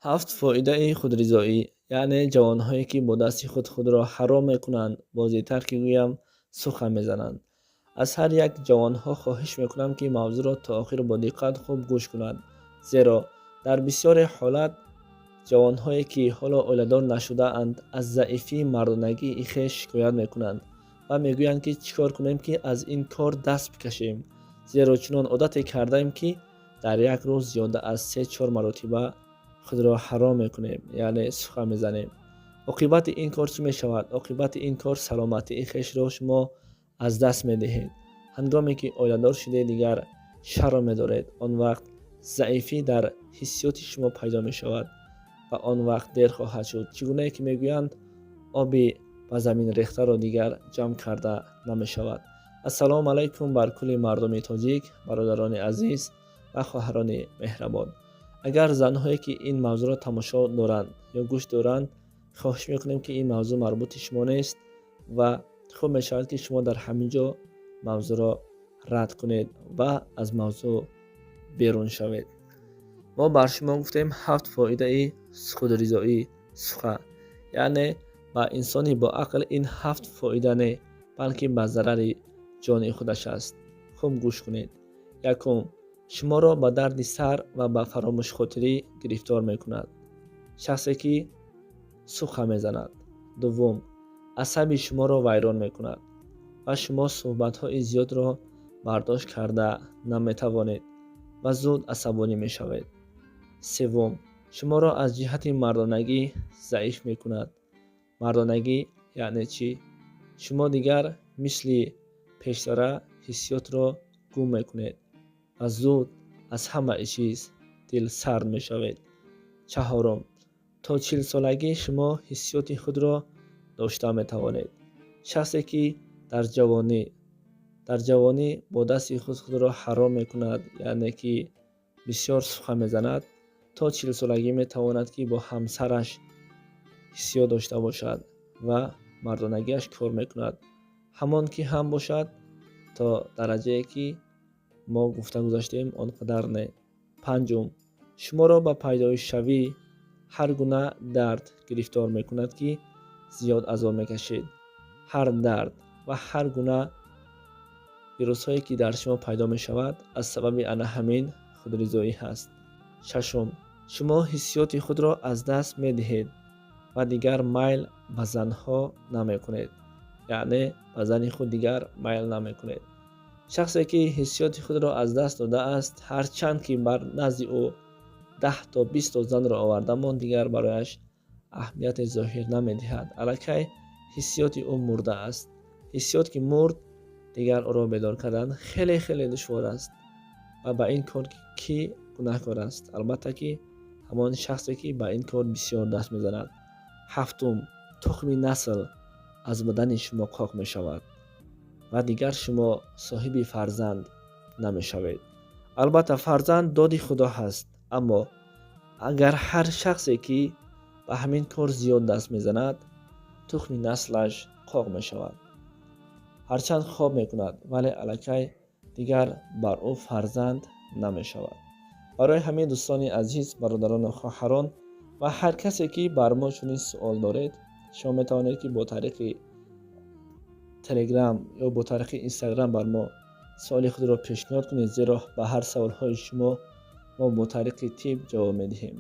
Ҳафт фоидаи худризоӣ, яъне ҷавонҳое, ки бо дасти худ худро ҳаром мекунанд, возеҳтар ки гӯям, сухан мезананд. Аз ҳар як ҷавонҳо хоҳиш мекунам, ки мавзӯъро то охир бо диққат хуб гӯш кунанд, зеро дар бисёре ҳолат ҷавонҳое, ки ҳоло оиладор нашудаанд, аз заифии мардонагии хеш шикоят мекунанд ва мегӯянд, ки чӣ кор кунем, ки аз ин кор даст бикашем, зеро чунон одате кардаем, ки дар як рӯз зиёда аз 3-4 маротиба худро ҳаром мекунем, яъне сухан мезанем. Оқибати ин кор чӣ мешавад? Оқибати ин кор саломатии хешро шумо аз даст медиҳед. Ҳангоме ки оиладор шудед, дигар шарм медоред. Он вақт заифӣ дар ҳиссиёти шумо пайдо мешавад ва он вақт дер хоҳад шуд. Чӣ гунае ки мегӯянд, оби ба замин рехтаро дигар ҷамъ карда намешавад. Ассалому алайкум бар кулли мардуми тоҷик, бародарони азиз ва хоҳарони меҳрабон. Агар занҳое, ки ин мавзӯъро тамошо доранд ё гӯш доранд, хоҳиш мекунем, ки ин мавзӯъ марбути шумо нест ва хуб мешавад, ки шумо дар ҳамин ҷо мавзӯъро рад кунед ва аз мавзӯъ берун шавед. Мо бар шумо гуфтем ҳафт фоидаи худризоӣ сухан, яъне ба инсони боақл ин ҳафт фоида не, балки ба зарари ҷони худаш аст. Хуб гӯш кунед. Якум: шуморо ба дарди сар ва ба фаромӯшхотирӣ гирифтор мекунад шахсе, ки сухан мезанад. Дуввум: асаби шуморо вайрон мекунад ва шумо суҳбатҳои зиёдро бардошт карда наметавонед ва зуд асабонӣ мешавед. Севум: шуморо аз ҷиҳати мардонагӣ заиф мекунад. Мардонагӣ яъне чӣ? Шумо дигар мисли пештара ҳиссиётро гум мекунед ва зуд аз ҳамаи чиз дилсард мешавед. Чаҳорум: то 40-солагӣ шумо ҳиссиёти худро дошта метавонед. Шахсе, ки дар ҷавонӣ бо дасти худ худро ҳаром мекунад, яъне ки бисёр сухан мезанад, то 40-солагӣ метавонад, ки бо ҳамсараш ҳиссиёт дошта бошад ва мардонагиаш кор мекунад. Ҳамон ки ҳам бошад, то дараҷае, ки мо гуфта гузаштем, он қадар не. Панҷум: шуморо ба пайдоишшавии ҳар гуна дард гирифтор мекунад, ки зиёд азоб мекашед. Ҳар дард ва ҳар гуна вирусҳое, ки дар шумо пайдо мешавад, аз сабаби ана ҳамин худризоӣ ҳаст. Шашум: шумо ҳиссиёти худро аз даст медиҳед ва дигар майл ба занҳо намекунед, яъне ба зани худ дигар майл намекунед. Шахсе, ки ҳиссиёти худро аз даст додааст, ҳарчанд ки бар назди ӯ 10 то 20 то занро оварда монд, дигар барояш аҳамияте зоҳир намедиҳад. Аллакай ҳиссиёти ӯ мурдааст. Ҳиссиёт ки мурд, дигар ӯро бедор кардан хеле хеле душвор аст. Ва ба ин кор кӣ гунаҳкор аст? Албатта, ки ҳамон шахсе, ки ба ин кор бисёр даст мезанад. Ҳафтум: тухми насл аз бадани шумо қоқ мешавад ва дигар шумо соҳиби фарзанд намешавед. Албатта, фарзанд доди Худо ҳаст, аммо агар ҳар шахсе, ки ба ҳамин кор зиёд даст мезанад, тухми наслаш қоқ мешавад. Ҳарчанд хоб мекунад, вале аллакай дигар бар ӯ фарзанд намешавад. Барои ҳамин, дӯстони азиз, бародарону хоҳарон ва ҳар касе, ки бар мо чунин суол доред, шумо метавонед, ки бо тариқи Телеграм ё бо тариқи Инстаграм бар мо суоли худро пешниҳод кунед, зеро ба ҳар саволҳои шумо мо бо тариқи тиб ҷавоб медиҳем.